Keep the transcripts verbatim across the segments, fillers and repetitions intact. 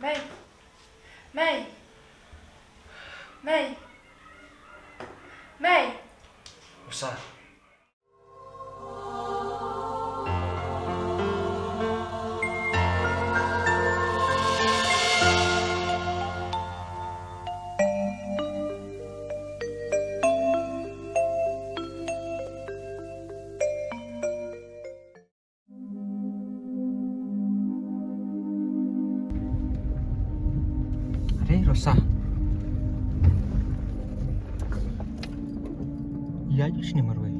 Mei. Mei. Mei. Mei. Rosa. Are Rosa. Ïa ju shane marwei.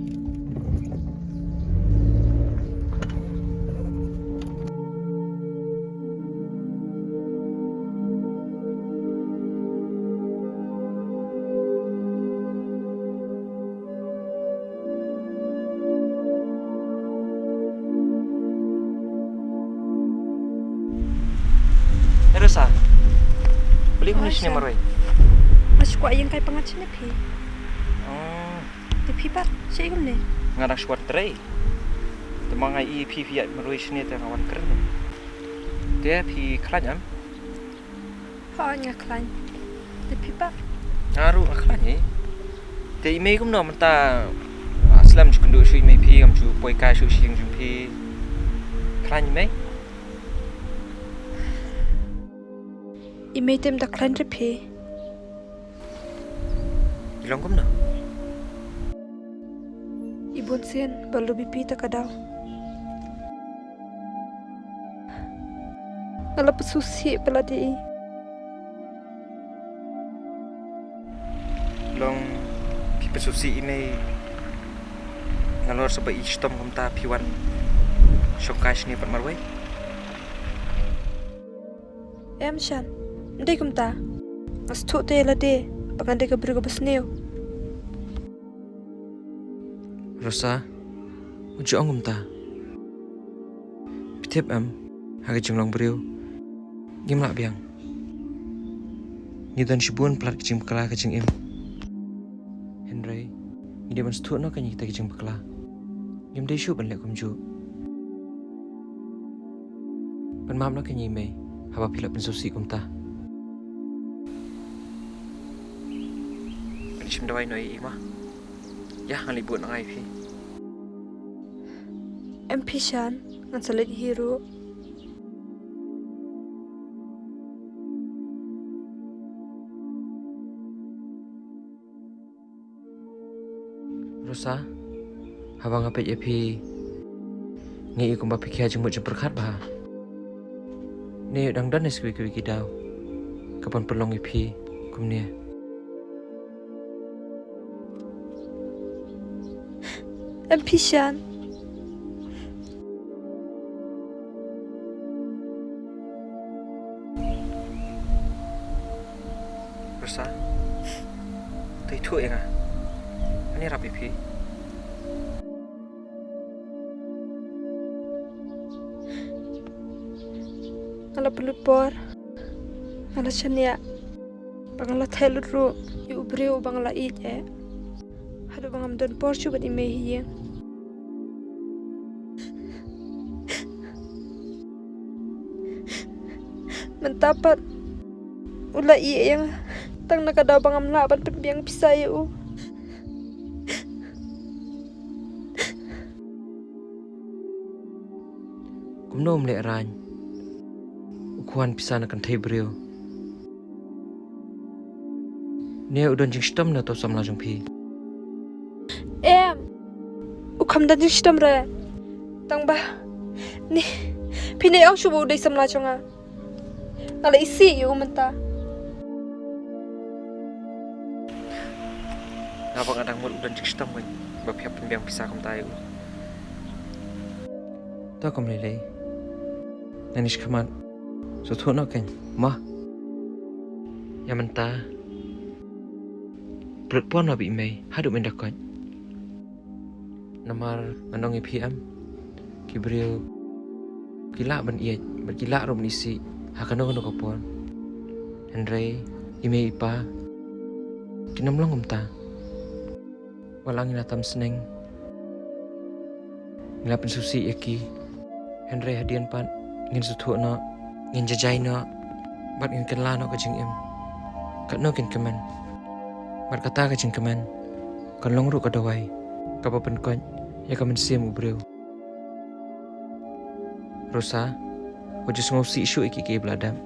He Rosa. Balei kumne shane marwei? Nga shu kwah ïeng kai pyngngad shane phi. Oh. Te phi pat, shaei kumne? Nga dang shu wan trei. Te ma nga i phi phi ïaid marwei shane te nga wan kren. Te phi khlaiñ em? Hooid nga khlaiñ. Te phi pat? Nga ruh nga khlaiñ hi. Te i mei kumno mynta? Ah, slem ju kynduh shuh i mei phi, ngam ju poi kai shuh sha ïing jong phi. Khlaiñ i mei? I mei te ym da khlaiñ re phi. I long kumno? I bun sien ba lubih phi ta ka daw. Nga la pynsngewsih ba la dei i. Long phi pynsngewsih i mei nalor sa ba i shitom kumta phi wan shong kai shane pat marwei? Em Shan, ym dei kumta. Nga sngewthuh te lade ba ngan dei ka briew kaba sniew. Rosa, wat ju ong kumta. Phi tip em, ha ka jinglong briew ngim lah biang. Ngi don shibun palat ka jingbakla ka jingim. Hynrei ngi dei ban sngewthuh noh kane kita ki jingbakla. Ngim dei shuh ban leh kumjuh. Pan map noh kane i mei haba phi la pynsngewsih kumta. Kan shim dawai noh ïa i ma. Ïa, ngan leit bud noh nga ïa phi. Em phi Shan, ngan sa leit hi ruh. Rosa, haba nga peit ïa phi nga i kumba phi khia jingmut jingpyrkhat bha. Ne dang don ne sa kiwei kiwei ki daw kaban pynlong ïa phi kumne. Em phi Shan. Rosa, to ithuh ïa nga. Ngan ïarap ïa phi. Nga la pynlut por. Nga la shaniah ba nga la theh lut ruh ïa u briew uba nga la ïeit eh. Haduh ba ngam don por shuh bad i mei ha ïing. Mynta pat u la ïeh ïa nga tang na ka daw ba ngam lah ban pynbiang pisa ïa u. Kumno um lehraiñ u khwan pisa na kynthei briew? Ne u don jingshitom na uto u samla jong phi? Em, u kham don jingshitom re. Tang ba ne phi ne ong shuh ba u dei samla jong nga. Nga la isih ïa u mynta. Nga ba nga dang mut u don jingshitom kein ba phi hap pynbiang pisa kumta ïa u. To kam lei lei. Ngan ïa sngewkhmat. Sngewthuh noh kein ma. Ïa mynta pynlut por noh bad i mei haduh mynta koit. Namar ngan ong ïa phi em, ki briew ki lah ban ïeit bad ki lah ruh ban isih ha kano kano ka por. Hynrei i mei i pa kin ym long kumta. Wat la ngi la tam sneng ngi la pynsngewsih ïa ki. Hynrei hadien pat ngin sngewthuh noh, ngin jajai noh. Bad ngin kylla noh ka jingim. Katno kin kmen. Bad kata ka jingkmen kan long ruh ka dawai kaba pynkoit ïa ka mynsiem u briew. Rosa, wat ju sngewsih shuh ïa kiei kiei ba la dep.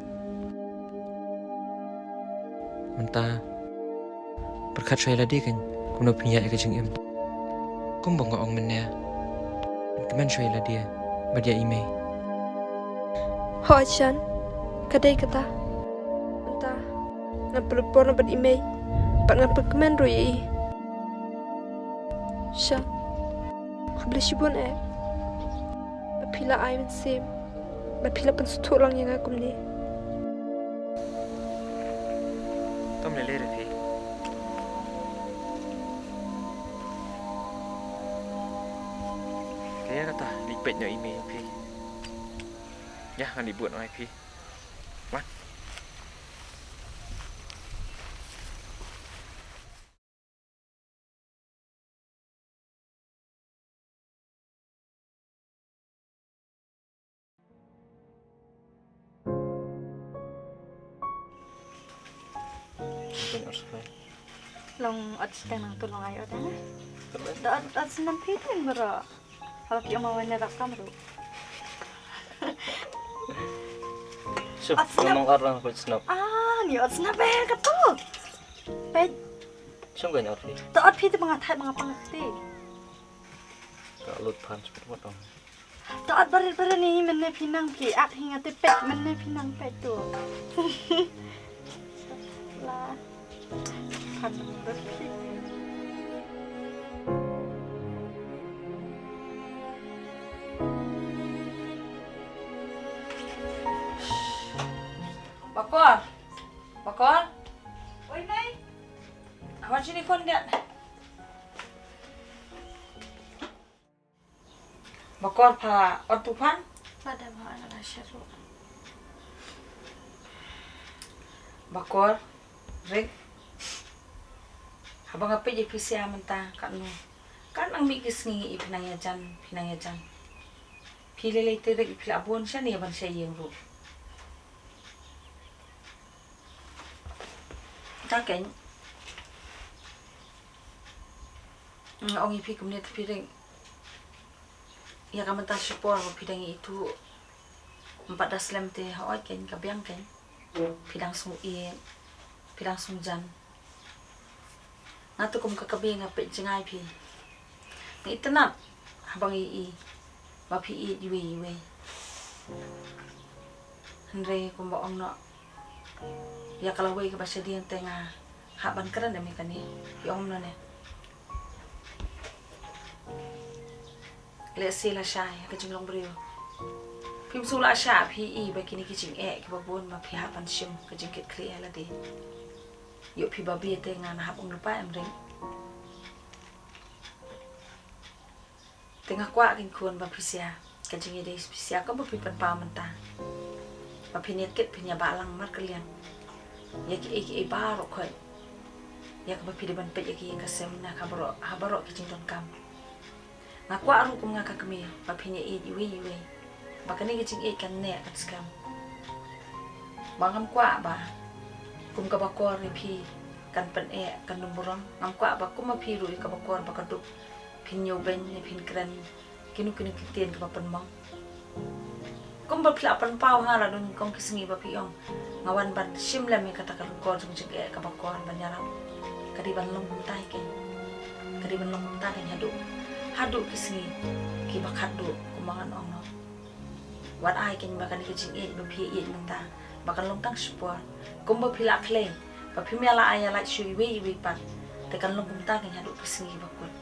Mynta pyrkhat shuwa ïa lade kan, kumno phin ïaid ïa ka jingim. Kumba nga ong mynne, kmen shuwa ïa lade bad ïa i mei. Hooid Shan, ka dei kata. Mynta ngan pynlut por noh bad i mei bad ngan pynkmen ruh ïa i. Shan, khublei shibun eh ba phi la ai mynsiem, ba phi la pynsngewthuh lang ïa nga kumne. Tam lei lei re phi. Te ïa kata, leit peit noh i mei ïa phi. Ïa, ngan leit bud noh ïa phi. Wan. Long ot sdang nang tu long ai ot, eh? Da ot, ot snam phi ten bro. Haba phi ong ma wan ne rakam ruh. Shuh, ot snam. Ngam ong ar lang phi snap. Ah, ni ot snam eh, ka tu. Peit. Shuh, ka ni ot phi. Ta ot phi te ba nga thait ba nga pang te. Ka lut phan shuh wat ong. Ta ot barit barit ni mynne phi nang phi ak hi nga te peit mynne phi nang peit tu. La. Phan barit phi. Bakor. Bakor. Oi, Mei. Hawa jini kon dia. Bakor pha ot tu phan. Pha da ma ana la sharu. Bakor. Ring. Haba nga peit ïa phi sha mynta katno. Kan nang mih ki sngi i phi nang ïajan, phi nang ïajan. Phi lei lei te ring phi la bun shane ban shai ïing ruh. Ka keiñ. Nga ong ïa phi kumne te phi ring. Ïa ka mynta shipor ba phi dang ïa ithuh. Ym pat da slem te hooid keiñ ka biang keiñ. Phi dang sngew ïeit. Phi dang sngew jan. Nga tu kum ka kmie nga peit jngai phi. Nga itynnad haba nga ïohi ba phi ïeit iwei iwei. Hynrei kumba ong noh ïa ka lawei kaba shadien te nga hap ban kren em ïa kane. Phi ong noh ne. Lehse lashai ha ka jinglong briew. Phim shu lashai phi i ba kine ki jingeh kiba bun ba phi hap ban shim ka jingkitkhlieh ïa lade. Ïoh phi ba bia te ngan hap ong lypa em ring. Te nga kwah kein khun ba phi shia ka jingïadei phi shia kumba phi pynpaw mynta. Ba phin ïa kit phin ïa bah lang markylliang ïa kiei kiei baroh khoit. Ïa kaba phi dei ban peit ïa ki ïing ka sem na ka baroh ha baroh ki jingdonkam. Nga kwah ruh kum nga ka kmie ba phin ïa ïeit iwei iwei ba kane ka jingïeit kan neh kan skhem. Ba ngam kwah ba kum ka Bakor ïa phi kan pyneh kan ym burom. Ngam kwah ba kum ma phi ruh ïa ka Bakor ba ka duk phin ñiewbeiñ ne phin kren kino kino ki ktien kiba pynmong. Kumba phi la pynpaw ha nga la don kong ki sngi ba phi ong nga wan ban shim lem ïa kata ka lyngkor jong jingeh ka Bakor ban ïarap. Ka dei ban long kumta hi keiñ. Ka dei ban long kumta keiñ haduh, haduh ki sngi kiba khatduh kumba ngan ong noh. Wat ai keiñ ba kane ka jingïeit ba phi ïeit mynta ba kan long tang shipor. Kumba phi la khlei ba phim ïa la ai ïa lait shuh iwei iwei pat te kan long kumta keiñ haduh ki sngi kiba kut.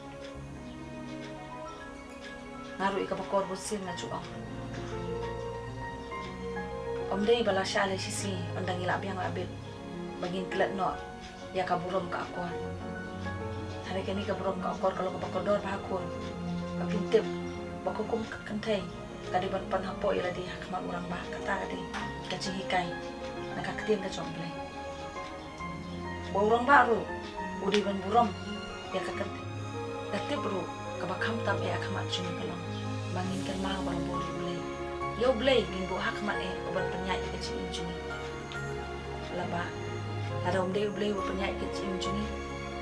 Nga ruh ïa ka Bakor bunsien nga ju ong. Ym dei ba lashai lashai ynda ngi la biang la bit ba ngin klet noh ïa ka burom ka akor. Hynrei kane ka burom ka akor ka long kaba kordor bha khun. Ba phin tip ba kum ka kynthei ka dei ban pan hapoh ïa lade ha khmat u rangbah, kata ka dei ka jinghikai na ka ktien ka jong U Blei. Ba u rangbah ruh u dei ban burom ïa ka kynthei. Ka tip ruh kaba khamtam eh ha khmat jong ngi ka long ba ngin kynmaw ban bor ïa U Blei. Ïa U Blei ngin buh ha khmat eh ban pynïaid ïa ka jingim jong ngi. Laba, lada ym dei U Blei uba pynïaid ka jingim jong ngi,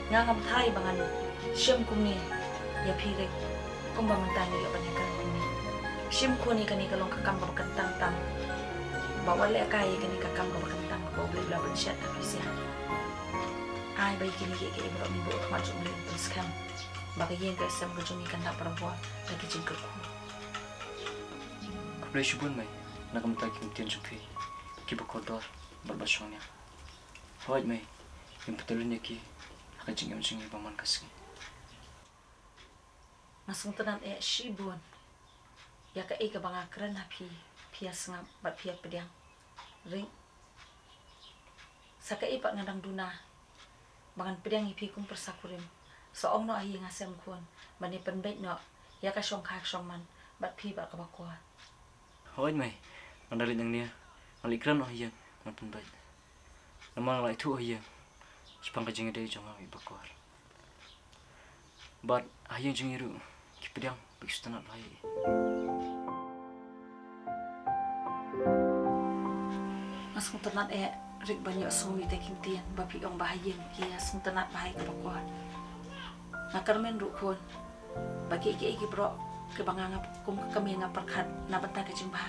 nga ngam thai ba ngan shem kumne ïa phi Rick, kumba mynta ngi la pynïakren kumne. Shim khun, ïa kane ka long ka kam kaba kyntang tam, ba wat lehkai ïa kane ka kam kaba kyntang kaba U Blei u la pynshet ha phi sha. Ai ba ïa kine kiei kiei baroh ngi buh ha khmat jong U Blei un pynskhem ba ka ïing ka sem ka jong ngi kan dap barabor da ki jingkyrkhu. Khublei shibun mei na ka bynta ki ktien jong phi kiba kordor bad ba shongnia. Hooid mei, ngin pyntyllun ïa ki ha ka jingim jong ngi ba man ka sngi. Nga sngewtynnat eh shibun ïa kaei kaba nga kren ha phi, phi ïa sngap bad phi ïa pdiang. Rick, sa kaei pat nga dang duna ba ngan pdiang ïa phi kum pyrsa kurim. Sa ong noh ha ïing ha sem khun ban ïa pynbeit noh ïa ka shongkha ka shongman bad phi bad ka Bakor. Hooid mei, nga da leit nangne, nga leit kren noh ha ïing, ngan pynbeit. Namar nga la ithuh ha ïing shaphang ka jingïadei jong nga bad i Bakor. Bad ha ïing jong ngi ruh ki pdiang ba ki sngewtynnat bha ïa i. Nga sngewtynnat eh Rick ban ïohsngew ïa kita ki ktien ba phi ong ba ha ïing ki sngewtynnat bha ïa ka Bakor. Nga kyrmen ruh khun ba kiei kiei ki baroh kiba nga, nga kum ka kmie nga pyrkhat na bynta ka jingbha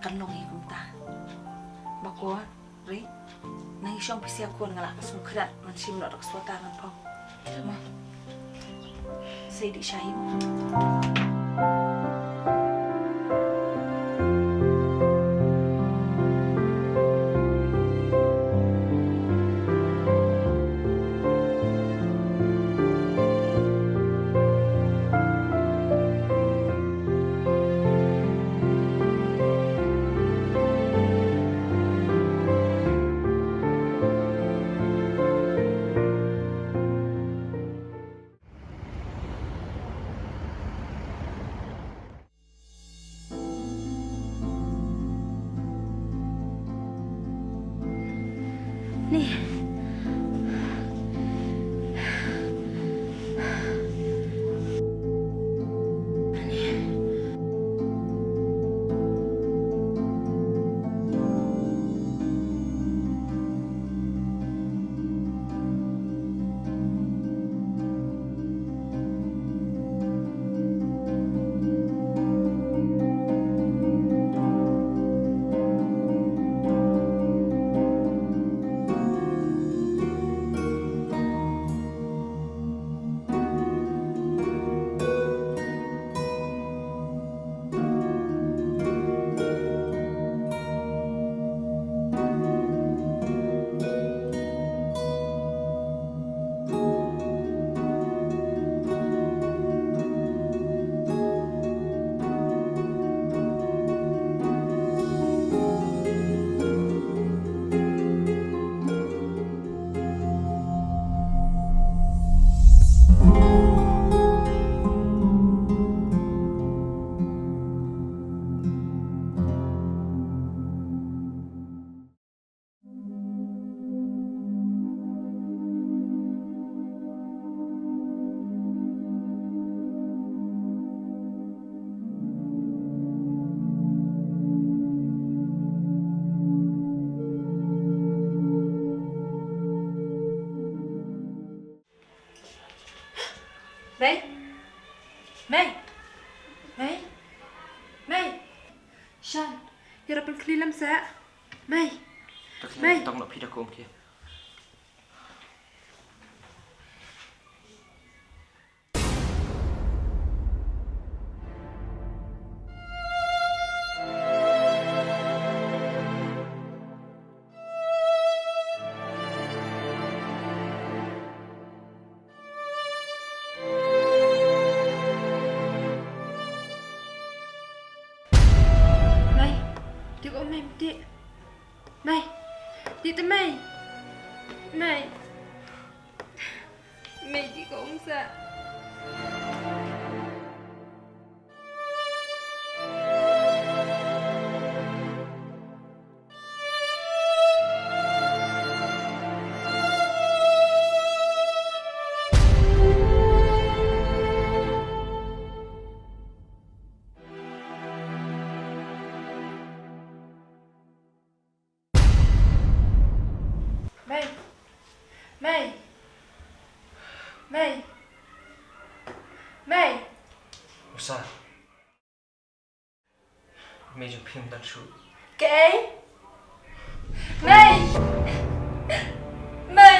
kan long hi kumta. Bakor, Rick, nang ïa shong phi sha khun, nga la sngewkhriat ban shim noh da ka sweater ngan phong. Mo. Sa ïa dih sha ïing. Mei. Mei. Mei. Mei. Shan. Ïa, rap ban khlieh lem seh. Mei. Mei. Tang na phi da kum ki. Mei, dih ko Mei, dih. Mei, dih te Mei. Mei. Mei, dih ko um seh. Sa. Mei jong phi ym dang shuh. Kaei? Mei! Mei!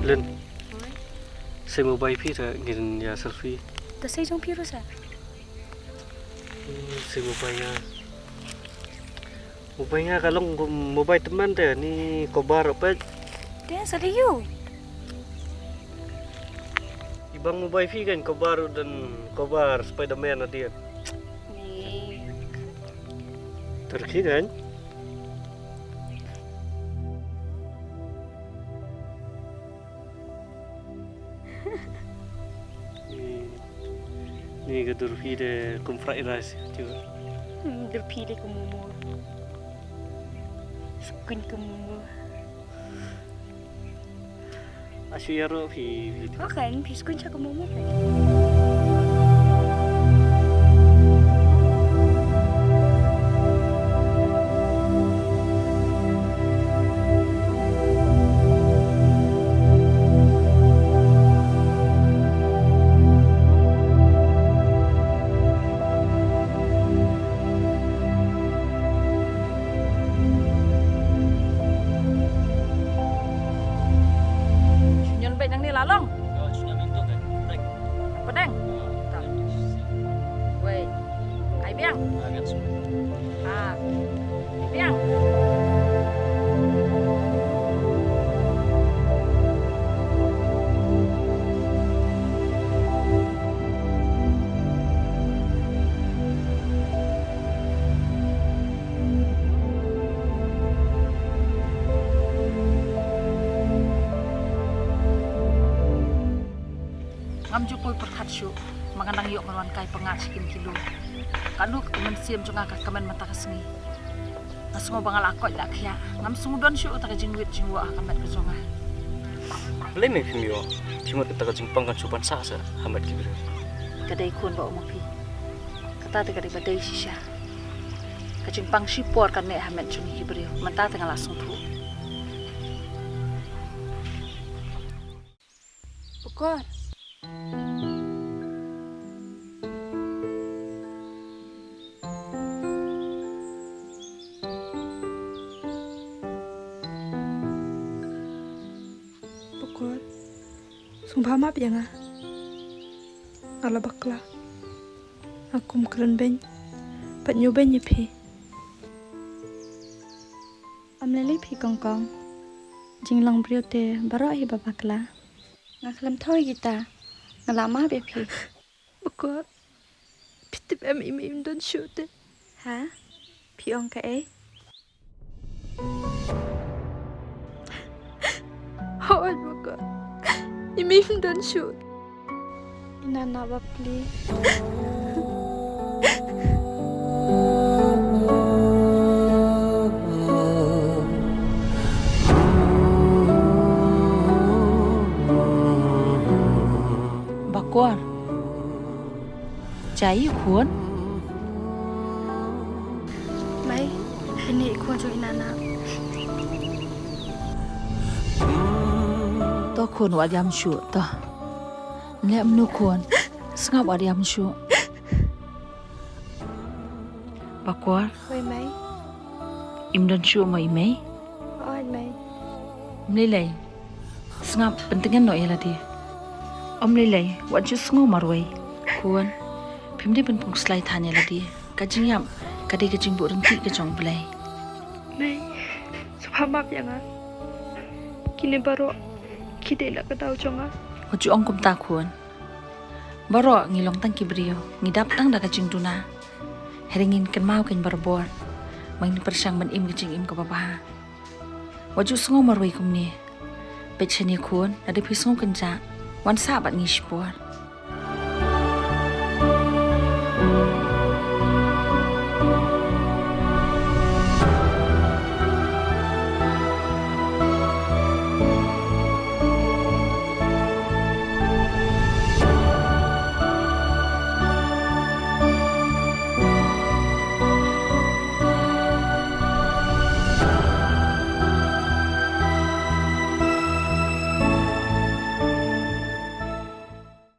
Lin. Oi. Sei mobile phi ta ngin ïa selfie. Ta sei jong phi ruh sa. Hmm, sei mobile nga. Mobile nga ka long kum mobile tymmen te ni cover pet. Te sa de yu. Ibang mobile phi kan cover dan cover Spider-Man na dia. Ni. Turkey kan? Ni, ni ka dur phi de kum fried rice, cuba. Hmm, dur phi de kum momo. Skuin kum momo. Asu ya ro phi, phi. Okan, phi skuin cha kum momo kan. Shu ñion beit nangne la long. Shu ñion beit to kan. Padang. Wei. Ai biang. Ah, biang. Ngam ju poi pyrkhat shuh, ma nga nang ïoh ban wan kai pyngngad shi kin kilo. Ka duk ka mynsiem jong nga ka kmen mynta ka sngi. Nga sngew ba nga la koit la khiah, ngam sngew don shuh ta ka jingwit jingwoh ha ka met ka jong nga. Balei me phim ïoh, phi mut kata ka jingpang kan shu ban sah sa ha met ki briew. Ka dei khun ba ong ma phi. Kata te ka dei ba dei shisha. Ka jingpang shipor kan neh ha met jong ngi ki briew, mynta te nga la sngewthuh. Bukor. Sngewbha map ïa nga. Nga la bakla. Nga kum kren beiñ. Pat ñiew beiñ ïa phi. Ym lei lei phi kong kong. Jinglong briew te baroh hi ba bakla. Nga khlem thoh ïa kita. Nga la map ïa phi. Bakor. Phi tip em i mei im don shuh te. Ha? Phi ong kaei? Hooid Bakor. I mei im don shuh. Ina na bapli. Bakor. Jai khun. Mei, ini khun jong ina na. To khun wat ïam shuh to. Leh mnu khun. Sngap wat ïam shuh. Bakor. Wei mei. Im don shuh mo i mei. Oi mei. Ym lei lei. Sngap pyntngen noh ïa lade. Ym lei lei, wat ju sngew marwei. Khun, phim dei ban pung slai than ïa lade. Ka jingïap ka dei ka jingbuh ryntih ka jong U Blei. Mei, sngewbha map ïa nga. Kine baroh ki dei na ka daw jong nga. Wat ju ong kumta khun. Baroh ngi long tang ki briew, ngi dap tang da ka jingduna. Hynrei ngin kynmaw kein barabor ba ngin pyrshang ban im ka jingim kaba bha. Wat ju sngew marwei kumne. Peit shane khun, lada phi sngew kynjah, wan sah bad ngi shipor.